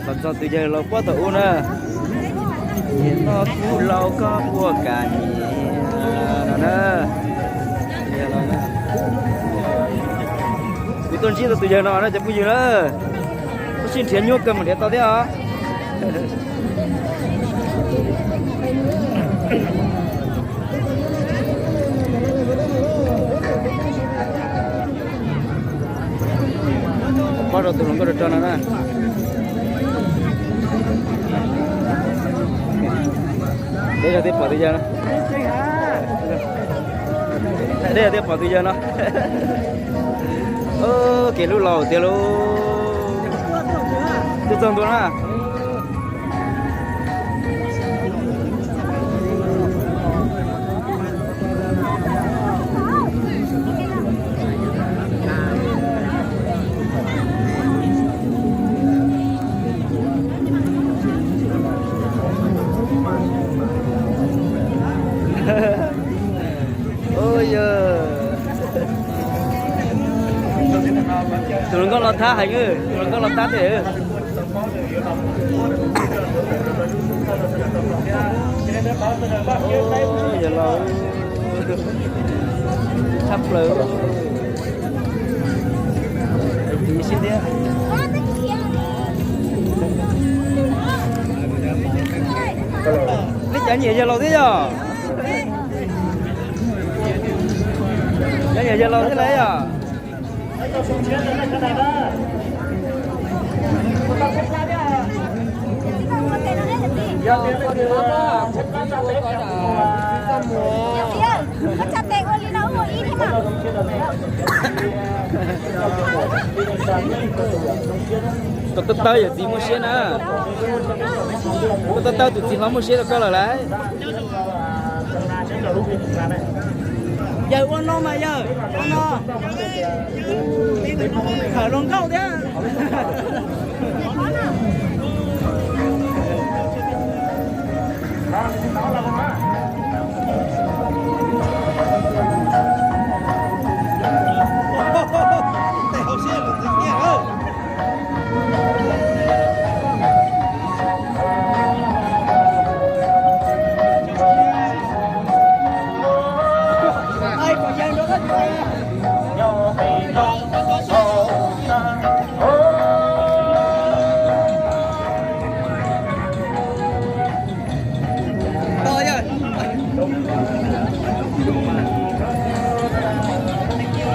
Los txog tus yawg laus puab thaum ub na. Noj kuj laus koj puas kam niam no na. Kuv tuaj ntsib tau tus yawg no na cov phooj ywg na. Tab sis nrhiav nyuaj kawg mas nrhiav tau thiab os. Pob rau tus hluas nkauj rau rau no na. Deb zog twb pom tus yawg no. Deb zog twb pom tus yawg no. Kev hlub laus tiag lauj. Twb txog ntua na. Tus hluas nkauj los thab heev, tus hluas nkauj los thab tiag. Yog laus tshaj plaws. Tiv sib thiab. Nej cov nyiam yawg laus thiab yog? Cov nyiam yawg laus thiab lauj yog? Koj tab tawb yawm txiv muaj siab na. Koj tab tawb tus txiv hlob muaj siab rau koj lawm lauj. Yawg ua no mas yawg ua no. Khawm hluas nkauj thiab.